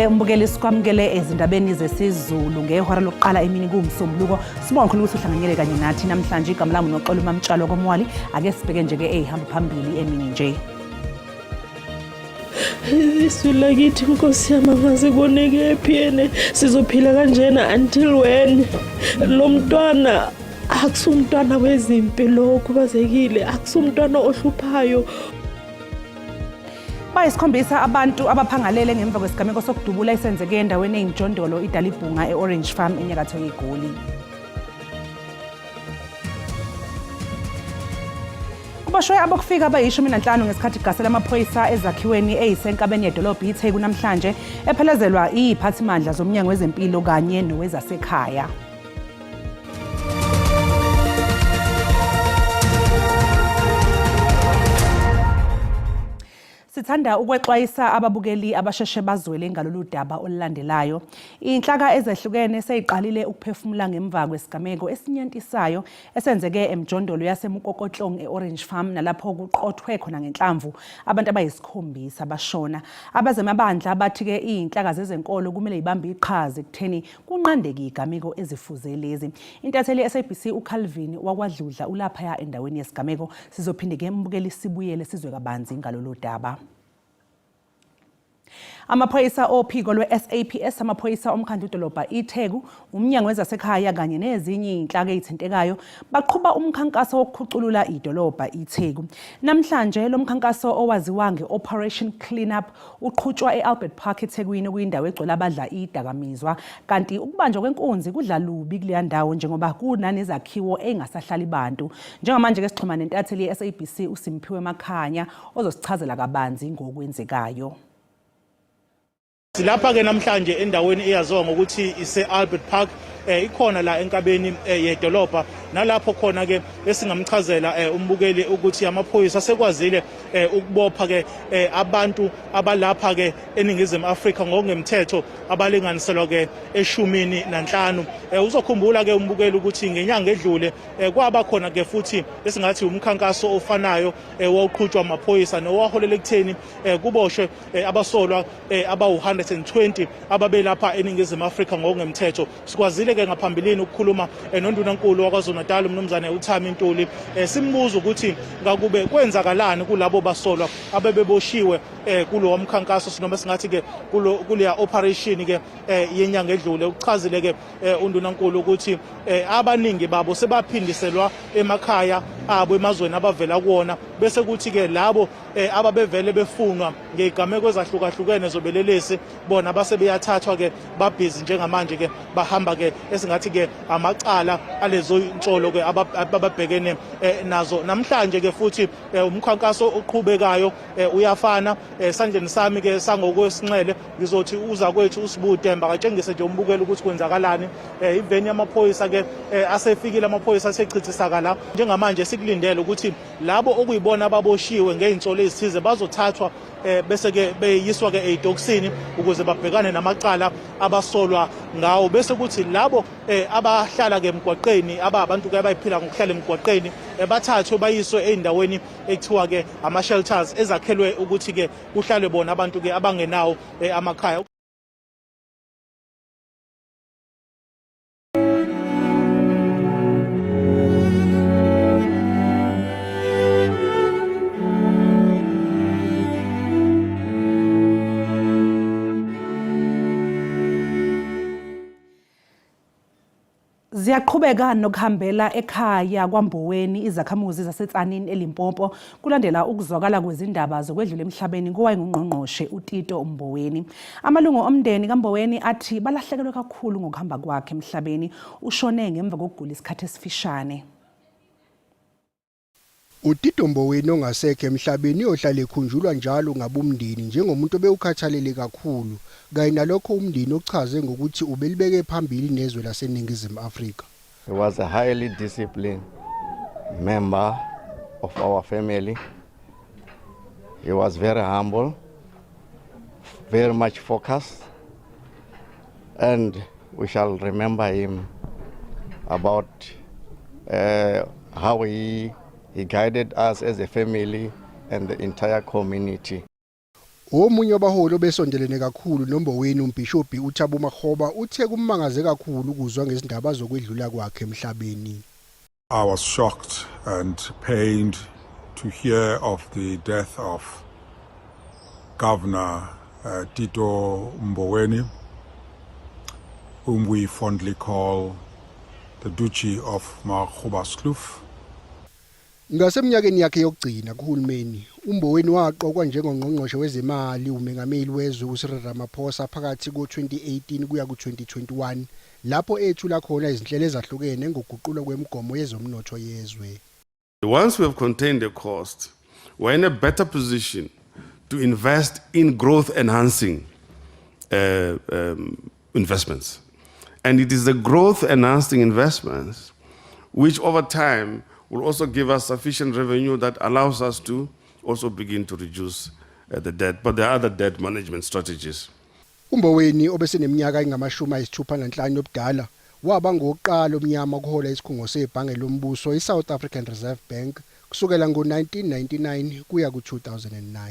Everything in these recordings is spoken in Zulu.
Sikubingelele umbukeli, sikwamukele ezindabeni zesiZulu ngehora lokuqala emini kuwumsombuluko. Sibonga khona ukuthi uhlanganyele kanye nathi namhlanje. Igama lami uNoxolo Mamtshalo koMwali. Ake sibheke nje ke eyihamba phambili emini nje. Izwi lakithi Nkosi yami angaze konekephi ene sizophila kanjena until when lo mntwana akusumntwana wezimpi lo okhubazekile, akusumntwana ohluphayo. Bayisikhombisa abantu abaphangalele ngemva kwesigameko sokudubula esenzeke endaweni eyimjondolo iDalibhunga e-Orange Farm enyakatho yeGoli. Kuboshwe abokufika abayi-15 ngesikhathi kugasela amaphoyisa ezakhiweni eyisenkabeni yedolobha iTheku namhlanje ephelezelwa iy'phathimandla zomnyango wezempilo kanye nowezasekhaya. Sithanda ukwexwayisa ababukeli abasheshe bazwele ngalolu daba olulandelayo. Inhlaka ezehlukene seyiqalile ukuphefumula ngemva kwesigameko esinyantisayo esenzeke emjondolo yaseMukokotlong e-Orange Farm nalapho kuqothwe khona ngenhlamvu abantu abayisikhombisa bashona. Abazemabandla bathi-ke iy'nhlaka zezenkolo kumele ibambe iqhaza ekutheni kunqandeke izigameko ezifuze lezi. Intatheli ye-SABC uCalvin wakwaDludla ulaphaya endaweni yesigameko. Sizophinde ke mbukeli sibuyele sizwe kabanzi ngalolu daba. Amaphoyisa ophiko lwe-SAPS, amaphoyisa omkhandlu-dolobha iTheku, umnyango wezasekhaya kanye nezinye izinhlaka ezithintekayo baqhuba umkhankaso wokukhuculula idolobha iTheku. Namhlanje lo mkhankaso owaziwa nge-Operation Clean Up uqhutshwa e-Albert Park eThekwini okuyindawo egcwele abadla idakamizwa kanti ukubanjwa kwenkunzi kudla lubi kuleya ndawo njengoba kunanezakhiwo engasahlali bantu. Njengamanje ke sixhuma nentatheli ye-SABC uSimphiwe Makhanya ozosichazela kabanzi ngokwenzekayo. Silapha-ke namhlanje endaweni eyaziwa ngokuthi ise-Albert Park, ikhona la enkabeni yedolobha, nalapho khona ke esingamchazela umbukeli ukuthi amaphoyisa asekwazile ukubopha ke abantu abalapha ke eNingizimu Afrika ngokungemthetho abalinganiselwa ke 15. Uzokhumbula ke umbukeli ukuthi ngenyanga edlule kwaba khona ke futhi esingathi umkhankaso ofanayo owawuqhutshwa amaphoyisa nowaholela ekutheni kuboshwe abasolwa abawu-120 ababelapha eNingizimu Afrika ngokungemthetho. Sikwazile ke ngaphambilini ukukhuluma noNdunankulu waKwaZulu-Natal uMnumzane uThami Ntuli, simbuza ukuthi ngakube kwenzakalani kulabo basolwa abebeboshiwe kulowo mkhankaso, noma singathi ke kuleya operation ke yenyanga edlule. Uchazile ke undunankulu ukuthi abaningi babo sebaphindiselwa emakhaya abo emazweni abavela kuwona, bese kuthi ke labo ababevele befunwa ngezigameko ezahlukahlukene zobelelesi bona base beyathathwa ke babhizi njengamanje ke bahamba ke esingathi ke amacala alezo insolo ke ababhekene nazo namhlanje ke. Futhi umkhankaso oqhubekayo uyafana. Esandleni sami ke sangokwesinxele ngizothi uza kwethu uSibude akatshengise nje umbukeli ukuthi kwenzakalani. Iveni yamaphoyisa ke asefikile, amaphoyisa asechithisaka la. Njengamanje sikulindele ukuthi labo okuyibona ababoshiwe ngey'nsolo ezithize bazothathwa bese ke beyiswa ke ey'tokisini ukuze babhekane namacala abasolwa ngawo, bese kuthi labo abahlala ke emgwaqeni, ababantu ke abayiphila ngokuhlala emgwaqeni, bathathwe bayiswe ey'ndaweni ekuthiwa ke ama-shelters ezakhelwe ukuthi ke kuhlalwe bona abantu ke abangenawo amakhaya. Ziyaqhubeka nokuhambela ekhaya kwaMboweni izakhamuzi zaseTsanini eLimpopo kulandela ukuzwakala kwezindaba zokwedlula emhlabeni kowayengungqongqoshe uTito Mboweni. Amalungu omndeni kaMboweni athi balahlekelwe kakhulu ngokuhamba kwakhe emhlabeni. Ushone ngemva kokugula isikhathi esifishane. UTito Mboweni ongasekho emhlabeni uyohlale ekhunjulwa njalo ngabomndeni njengomuntu obewukhathalele kakhulu kanye nalokho umndeni okuchaze ngokuthi ubelibeke phambili nezwe laseNingizimu Afrika. He was a highly disciplined member of our family. He was very humble, very much focused, and we shall remember him about how he guided us as a family and the entire community. Omunye wabaholi obesondelene kakhulu noMboweni uMbhishobhi uThabo Makgoba uthe kummangaze kakhulu ukuzwa ngezindaba zokwedlula kwakhe emhlabeni. I was shocked and pained to hear of the death of Governor Tito Mboweni, whom we fondly call the Duchy of Magoebaskloof. Ngaseminyakeni yakhe yokugcina kuhulumeni, uMboweni waqokwa njengongqongqoshe wezemali umengameli wezwe uCyril Ramaphosa phakathi ko-2018 kuya ku-2021 lapho ethula khona izinhlelo ezahlukene ngokuguqulwa kwemigomo yezomnotho yezwe. Once we have contained the cost, we're in a better position to invest in growth enhancing investments. And it is the growth enhancing investments which over time will also give us sufficient revenue that allows us to also begin to reduce the debt. But there are other debt management strategies. UMboweni obeseneminyaka engama-65 yobudala waba ngowokuqala omnyama ukuhola isikhungo sebhange lombuso iSouth African Reserve Bank kusukela ngo-1999 kuya ku-2009.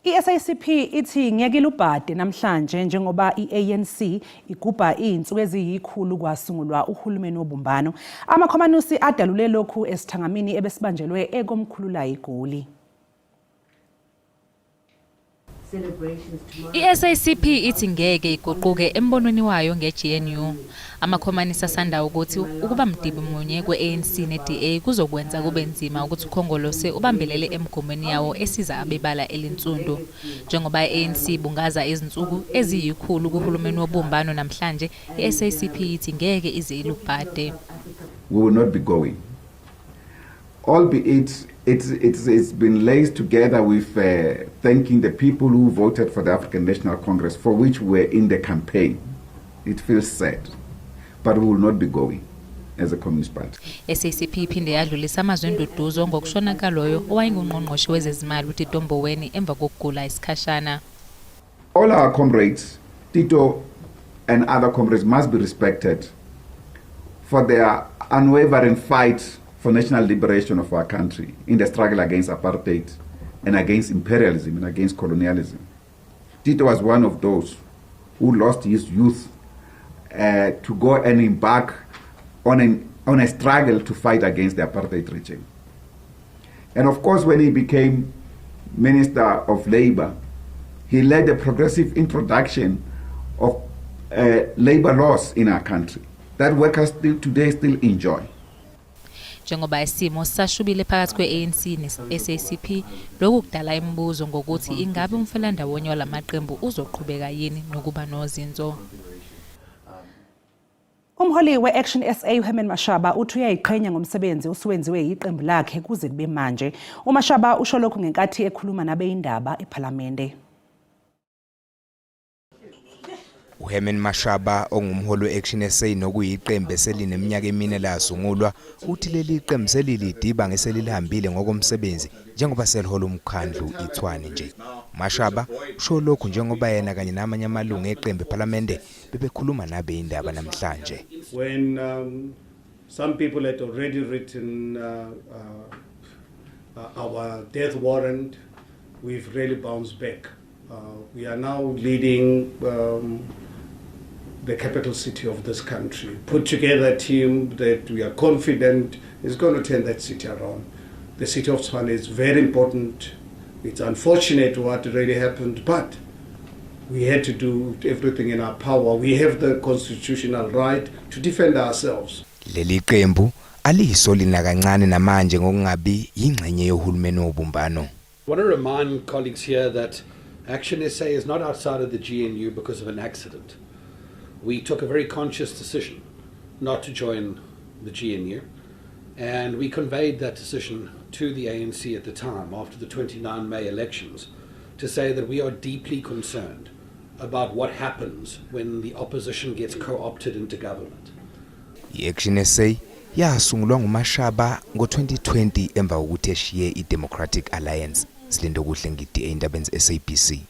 I-SACP ithi ngeke ilubhade namhlanje njengoba i-ANC igubha izinsuku eziyikhulu kwasungulwa uhulumeni wobumbano. Amakhomanusi adalule lokhu esithangamini ebesibanjelwe ekomkhulu iGoli. I-SACP ithi ngeke iguquke embonweni wayo nge-GNU. Amakhomanisi asanda ukuthi ukuba mdibi munye kwe-ANC ne-DA kuzokwenza kube nzima ukuthi ukhongolose ubambelele emigomweni yawo esiza abebala elinsundu. Njengoba i-ANC ibungaza izinsuku eziyikhulu kuhulumeni wobumbano namhlanje, i-SACP ithi ngeke ize ilubhade. We will not be going. Albeit it's been laced together with thanking the people who voted for the African National Congress, for which we're in the campaign. It feels sad, but we will not be going as a Communist Party. SACP iphinde yadlulisa amazwi enduduzo ngokushona kaloyo owayengungqongqoshe wezezimali uTito Mboweni emva kokugula isikhashana. All our comrades, Tito and other comrades, must be respected for their unwavering fight for national liberation of our country in the struggle against apartheid and against imperialism and against colonialism. Tito was one of those who lost his youth to go and embark on a struggle to fight against the apartheid regime. And of course, when he became Minister of Labor, he led the progressive introduction of labor laws in our country that workers still today still enjoy. Njengoba isimo sisashubile phakathi kwe-ANC ne-SACP, lokhu kudala imibuzo ngokuthi ingabe umfelandawonye walamaqembu uzoqhubeka yini nokuba nozinzo. Umholi we-Action SA uHerman Mashaba uthi uyayiqhenya ngomsebenzi osuwenziwe yiqembu lakhe kuze kube manje. UMashaba usho lokhu ngenkathi ekhuluma nabezindaba ePhalamende. uHerman Mashaba, ongumholi we-Action SA nokuyiqembu eselineminyaka emine lasungulwa, uthi leli qembu selilidiba ngeselilihambile ngokomsebenzi njengoba selihola umkhandlu iTshwane nje. Mashaba usho lokhu njengoba yena kanye namanye amalungu eqembu ePhalamende bebekhuluma nabezindaba namhlanje. When some people had already written our death warrant, we've really bounced back. We are now leading the capital city of this country. Put together a team that we are confident is going to turn that city around. The city of Tshwane is very important. It's unfortunate what really happened, but we had to do everything in our power. We have the constitutional right to defend ourselves. Leli qembu aliyisoli nakancane namanje ngokungabi yingxenye yohulumeni wobumbano. I want to remind colleagues here that Action SA is not outside of the GNU because of an accident. We took a very conscious decision not to join the GNU, and we conveyed that decision to the ANC at the time, after the 29 May elections, to say that we are deeply concerned about what happens when the opposition gets co opted into government. I-Action SA yasungulwa nguMashaba ngo-2020 emva kokuthi eshiye i-Democratic Alliance. Silindokuhle Ngidi, endabeni SABC.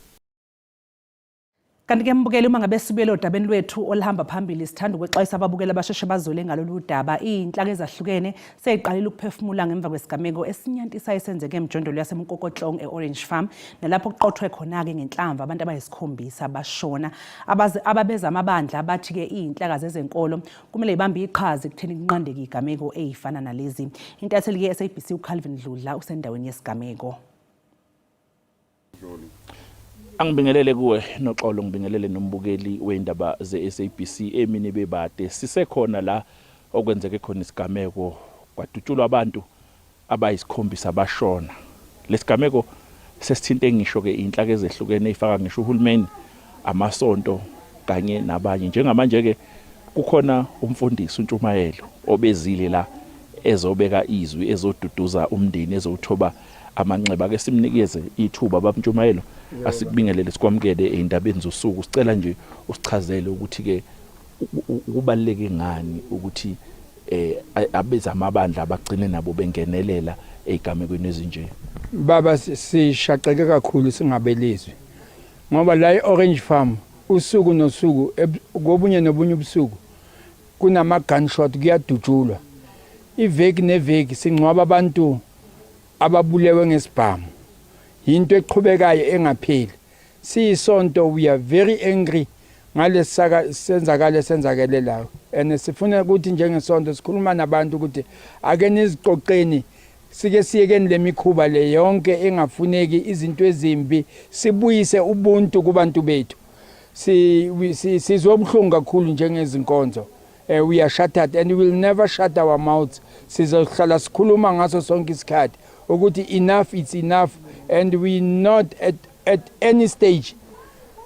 Kanti-ke mbukeli, uma ngabe sibuyele odabeni lwethu oluhamba phambili, sithanda ukwexwayisa ababukeli abasheshe bazwele ngalolu daba. Iy'nhlaka ezahlukene seyiqalile ukuphefumula ngemva kwesigameko esinyantisayo esenzeke emjondolo yaseMkokotlong e-Orange Farm, nalapho kuqothwe khona-ke ngenhlamvu abantu abayisikhombisa bashona. Ababeza amabandla bathi-ke iy'nhlaka zezenkolo kumele ibambe iqhaza ekutheni kunqandeke iy'gameko ey'fana nalezi. Intatheli ye-SABC uCalvin Dludla usendaweni yesigameko. Angibingelele kuwe Noxolo, ngibingelele nombukeli wey'ndaba ze-SABC emini bebade. Sisekhona la okwenzeke khona isigameko kwadutshulwa abantu abayisikhombisa bashona. Lesigameko sesithinte ngisho-ke iy'nhlaka ezehlukene ey'faka ngisho uhulumeni, amasonto kanye nabanye. Njengamanje-ke kukhona umfundisi uNtshumayelo obezile la ezobeka izwi, ezoduduza umndeni, ezowuthoba amanxeba. Ake simnikeze ithuba baba Ntshumayelo, asikubingelele sikwamukele ey'ndabeni zosuku. Sicela nje usichazele ukuthi-ke kubaluleke ngani ukuthi eh abezamabandla bagcine nabo bengenelela ezigamekweni ezinje. Baba, sishaqeke kakhulu singabelizwi ngoba la e-Orange Farm usuku nosuku, kobunye nobunye ubusuku kunama gunshot, kuyadutshulwa. Iveki neveki singcwaba abantu ababulewe ngesibhamu. Yinto eqhubekayo engapheli. Siyisonto we are very angry ngalesaka senzakale senzakele la, and sifuna ukuthi njengesonto sikhuluma nabantu ukuthi ake niziqoqeni, sike siyekeni lemikhuba le yonke engafuneki, izinto ezimbi, sibuyise ubuntu kubantu bethu. Si sizwe ubuhlungu kakhulu njengezinkonzo. We are shattered and we will never shut our mouths. Sizohlala sikhuluma ngaso sonke isikhathi ukuthi enough it's enough, and we not at any stage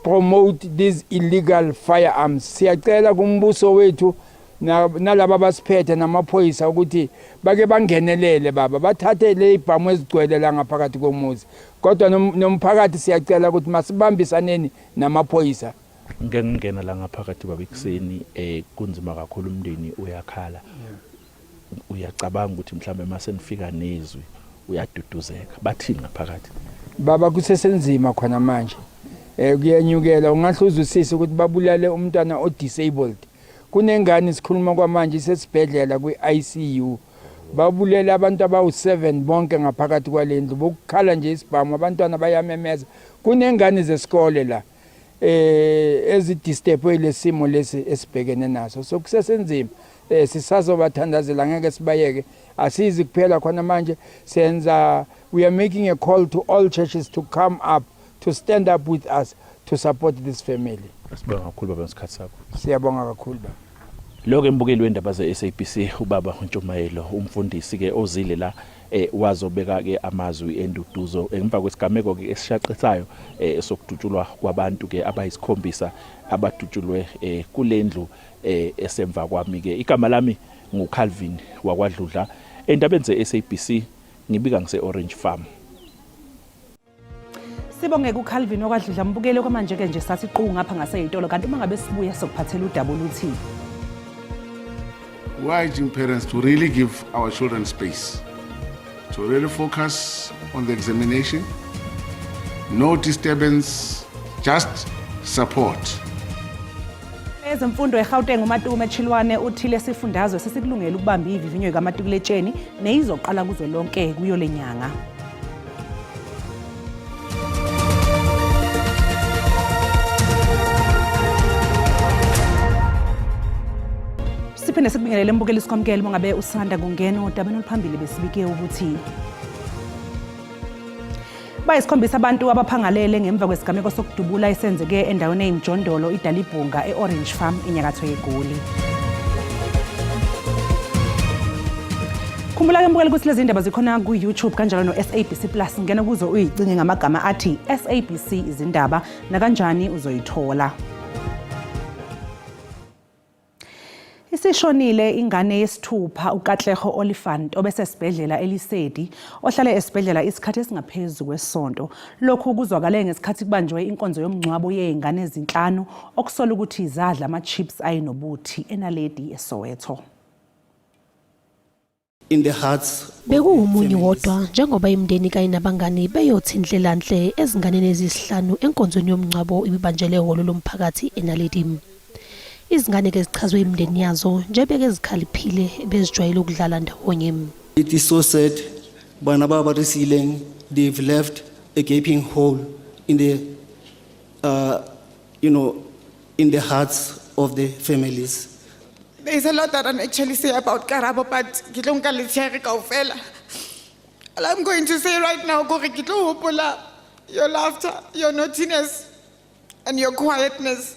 promote these illegal firearms. Siyacela kumbuso wethu nalaba abasiphethe namaphoyisa ukuthi bake bangenelele baba, bathathe le ibhamu ezigcwele la ngaphakathi komuzi. Kodwa nomphakathi siyacela ukuthi masibambisaneni namaphoyisa. Ngike ngingena la ngaphakathi baba ekuseni, kunzima kakhulu, umndeni uyakhala. Uyacabanga ukuthi mhlawumbe mase nifika nezwi uyaduduzeka, bathini ngaphakathi? Baba, kusesenzima khona manje. Kuyenyukela ungahle uzwisise ukuthi babulale umntwana o disabled. Kunengane sikhuluma kwamanje isesibhedlela kwi-ICU. Babulele abantu abawu-7 bonke ngaphakathi kwalendlu, bokukhala nje isibhamu, abantwana bayamemeza. Kunengane zesikole la ezidisturb lesimo lesi esibhekene naso. So kusesenzima, sisazobathandazela, ngeke sibayeke. Asizi kuphela khona manje, senza we are making a call to all churches to come up, to stand up with us to support this family. Sibonga kakhulu baba ngesikhathi sakho. Siyabonga kakhulu baba. Lo ke mbukeli wendaba ze-SABC ubaba uNtshumayelo, umfundisi ke ozile la wazobeka ke amazwi enduduzo emva kwesigameko ke esishaqisayo sokudutshulwa kwabantu ke abayisikhombisa abadutshulwe kulendlu esemva kwami ke. Igama lami nguCalvin wakwaDludla, endabeni ze-SABC ngibika ngise-Orange Farm. Sibonge kuCalvin okwadludla. Mbukele, kwamanje ke nje sathi qu ngapha ngaseyitolo, kanti uma ngabe sibuya sokuphathela udaba oluthi We are urging parents to really give our children space, to really focus on the examination, no disturbance, just support. Ezemfundo eGauteng uMatume Chilwane uthi lesifundazwe sesikulungela ukubamba ivivinyo yikamatikuletsheni neyizoqala kuzwelonke kuyo lenyanga. Siphinde sikubingelele mbukeli, sikwamukele uma ngabe usanda kungena odabeni oluphambili. Besibike ukuthi bayisikhombisa abantu abaphangalele ngemva kwesigameko sokudubula esenzeke endaweni eyimjondolo iDalibhunga e-Orange Farm enyakatho yeGoli. Khumbula-ke mbukeli ukuthi lezi ndaba zikhona ku-YouTube kanjalo no-SABC Plus. Ngena kuzo uyicinge ngamagama athi SABC izindaba, nakanjani uzoyithola. Isishonile ingane yesithupha uKatlego Oliphant obesesibhedlela eLisedi, ohlale esibhedlela isikhathi esingaphezu kwesonto. Lokhu kuzwakale ngesikhathi kubanjwe inkonzo yomngcwabo yezingane ezinhlanu okusola ukuthi zadla ama-chips ayenobuthi eNaledi eSoweto. in the hearts. Bekuwumunyu wodwa njengoba imindeni kanye nabangani beyothi ndlelanhle ezinganeni eziyisihlanu enkonzweni yomngcwabo ibibanjelwe ehholo lomphakathi eNaledi. Izingane-ke zichazwe imindeni yazo njebeke zikhaliphile bezijwayele ukudlala ndawonye. It is so sad bana ba ba re siileng, they've left a gaping hole in the you know in the hearts of the families. There is a lot that I can actually say about Karabo, but ke tlo nka letshehare kaofela. All I'm going to say right now kore ke tlo hopola your laughter, your naughtiness and your quietness.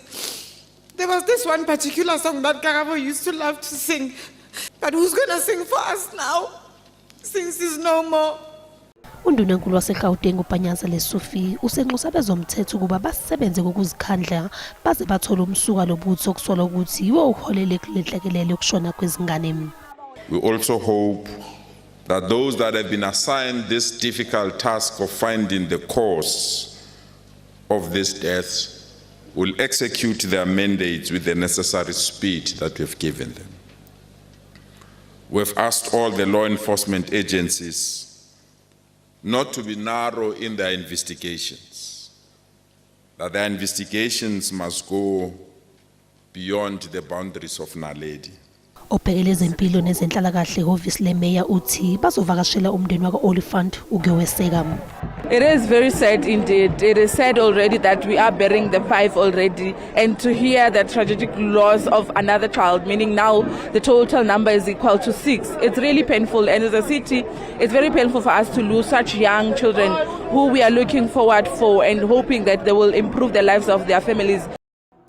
There was this one particular song that Karabo used to love to sing. But who's going to sing for us now since he's no more? UNdunankulu waseGauteng uPanyaza Lesufi usenxusa abezomthetho ukuba basebenze ngokuzikhandla baze bathole umsuka lobutho okusolwa ukuthi yiwo uholele kule nhlekelele yokushona kwezingane. We also hope that those that have been assigned this difficult task of finding the cause of these deaths will execute their mandates with the necessary speed that we've given them. We've asked all the law enforcement agencies not to be narrow in their investigations, that their investigations must go beyond the boundaries of Naledi. Obhekele ezempilo nezenhlalakahle ehhovisi lemeya uthi bazovakashela umndeni wakwa-Oliphant ukuyoweseka. It is very sad indeed. It is sad already that we are burying the five already, and to hear the tragic loss of another child, meaning now the total number is equal to six. It's really painful, and as a city, it's very painful for us to lose such young children who we are looking forward for and hoping that they will improve the lives of their families.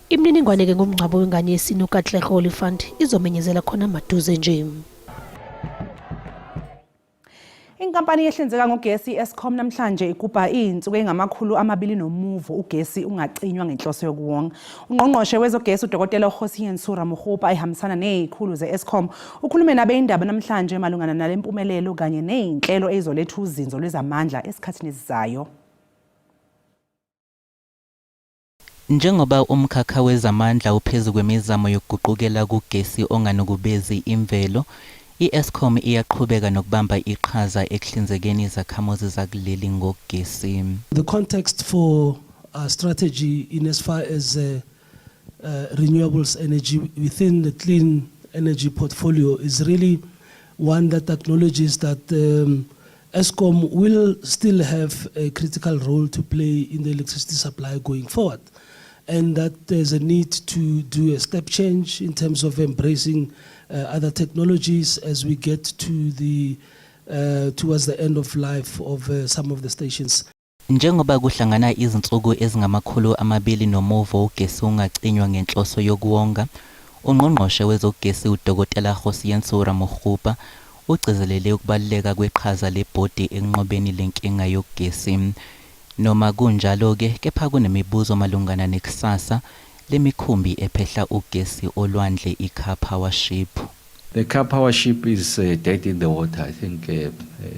Imininingwane-ke ngomngcwabo wengane yesine uKatlego Oliphant izomenyezela khona maduze nje. Inkampani ehlinzeka ngogesi i-Eskom namhlanje igubha iy'nsuku engama-200 ugesi ungacinywa ngenhloso yokuwonga. Ungqongqoshe wezogesi uDokotela uKgosientsho Ramokgopa ehambisana nezikhulu ze-Eskom ukhulume nabezindaba namhlanje malungana nale mpumelelo kanye ney'nhlelo ezizoletha uzinzo lwezamandla esikhathini esizayo. Njengoba umkhakha wezamandla uphezu kwemizamo yokuguqukela kugesi onganukubezi imvelo, i-Eskom iyaqhubeka nokubamba iqhaza ekuhlinzekeni izakhamuzi zakuleli ngogesi. The context for our strategy in as far as renewables energy within the clean energy portfolio is really one that acknowledges that Eskom will still have a critical role to play in the electricity supply going forward, and that there's a need to do a step change in terms of embracing other technologies as we get to the towards the end of life of some of the stations. Njengoba kuhlangana izinsuku ezingama-200 ugesi ungacinywa ngenhloso yokuwonga, ungqongqoshe wezogesi uDokotela Kgosientsho Ramokgopa ugcizelele ukubaluleka kweqhaza lebhodi ekunqobeni lenkinga yogesi. Noma kunjalo-ke kepha kunemibuzo malungana nekusasa lemikhumbi ephehla ugesi olwandle i-Karpowership. The Karpowership is dead in the water. I think a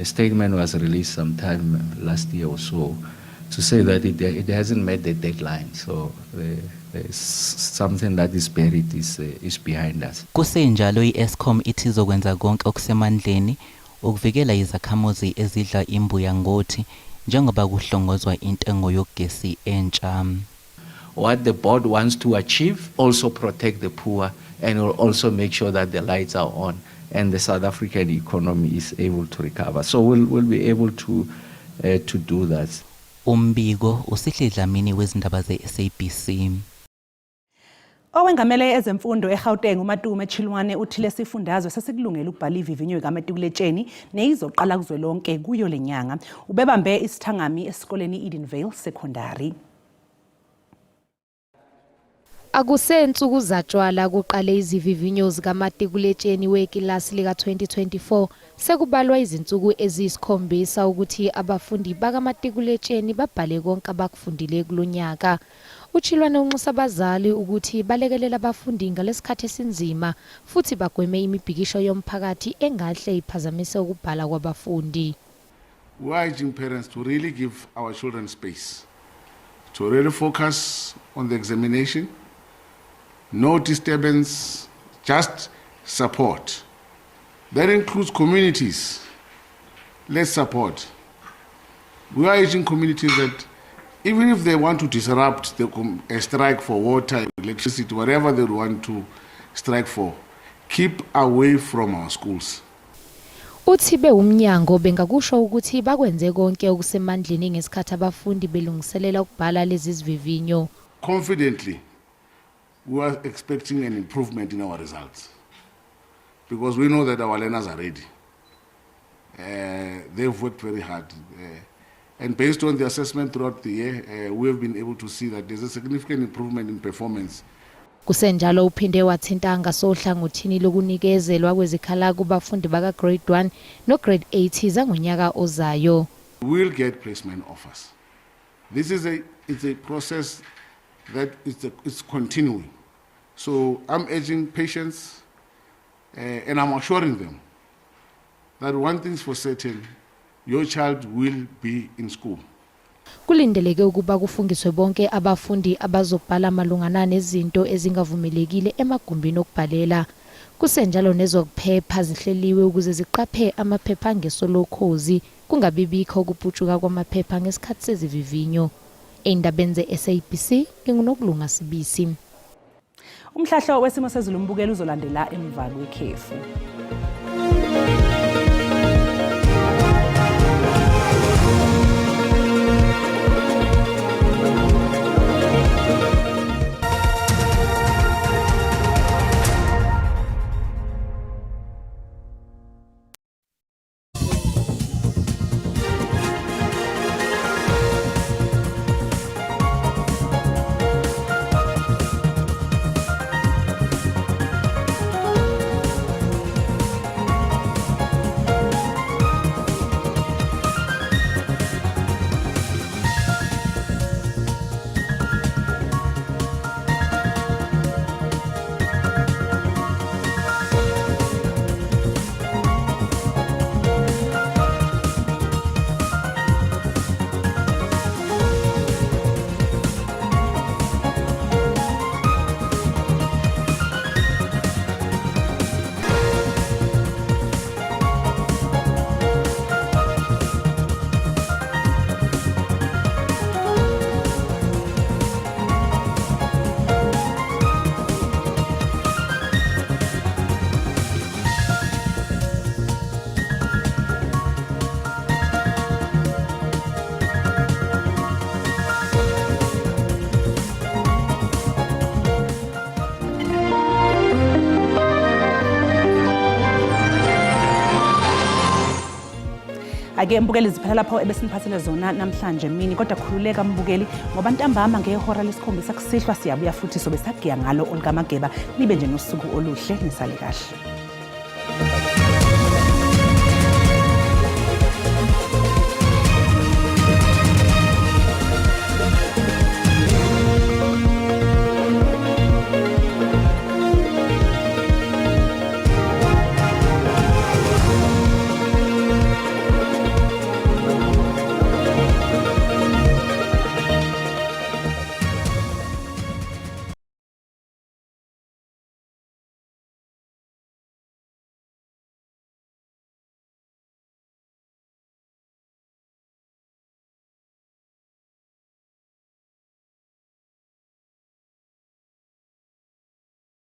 statement was released sometime last year or so to say that it hasn't met the deadline. So there's something that is buried is behind us. Kusenjalo i-Eskom ithi izokwenza konke okusemandleni ukuvikela izakhamuzi ezidla imbuya ngothi njengoba kuhlongozwa intengo yogesi entsha. What the board wants to achieve, also protect the poor and will also make sure that the lights are on and the South African economy is able to recover. So we'll be able to do that. Umbiko uSihle Dlamini wezindaba ze-SABC. Owengamele ezemfundo eGauteng uMatume Chiloane uthi lesifundazwe sesikulungele ukubhala ivivinyo kamatikuletsheni neyizoqala kuzwelonke kuyo lenyanga. Ubebambe isithangami esikoleni Edenvale Secondary. Akusensuku zatshwala kuqale izivivinyo zikamatikuletsheni wekilasi lika-2024. Sekubalwa izinsuku eziyisikhombisa ukuthi abafundi bakamatikuletsheni babhale konke abakufundile kulonyaka. UChiloane unxusa abazali ukuthi balekelele abafundi ngalesikhathi esinzima futhi bagweme imibhikisho yomphakathi engahle iphazamise ukubhala kwabafundi. We are urging parents to really give our children space, to really focus on the examination, no disturbance, just support. That includes communities. Let's support. We are urging communities that even if they want to disrupt the a strike for water, electricity, whatever they want to strike for, keep away from our schools. Uthi bewumnyango bengakusho ukuthi bakwenze konke okusemandleni ngesikhathi abafundi belungiselela ukubhala lezi zivivinyo. Confidently, we are expecting an improvement in our results because we know that our learners are ready. They've worked very hard. And based on the assessment throughout the year, we have been able to see that there's a significant improvement in performance. Kusenjalo uphinde wathinta ngasohlangothini lokunikezelwa kwezikhala kubafundi baka Grade 1 no Grade 8 zangonyaka ozayo. We'll get placement offers. This is a, it's a process that it's continuing. So I'm urging patience and I'm assuring them that one thing's for certain, your child will be in school. Kulindeleke ukuba kufungiswe bonke abafundi abazobhala malungana nezinto ezingavumelekile emagumbini okubhalela. Kusenjalo nezokuphepha zihleliwe ukuze ziqaphe amaphepha ngeso lokhozi kungabibikho ukuputshuka kwamaphepha ngesikhathi sezivivinyo. Ey'ndabeni ze-SABC nginguNokulunga Sibisi. Umhlahlo wesimo sezulu umbukeli uzolandela emva kwekhefu. Ake mbukeli, ziphela lapho ebesiniphathele zona namhlanje mini, kodwa khululeka mbukeli ngoba ntambama ngehora lesikhombisa kusihlwa siyabuya futhi sobe sagiya ngalo olukamageba. Nibe nje nosuku oluhle, nisale kahle.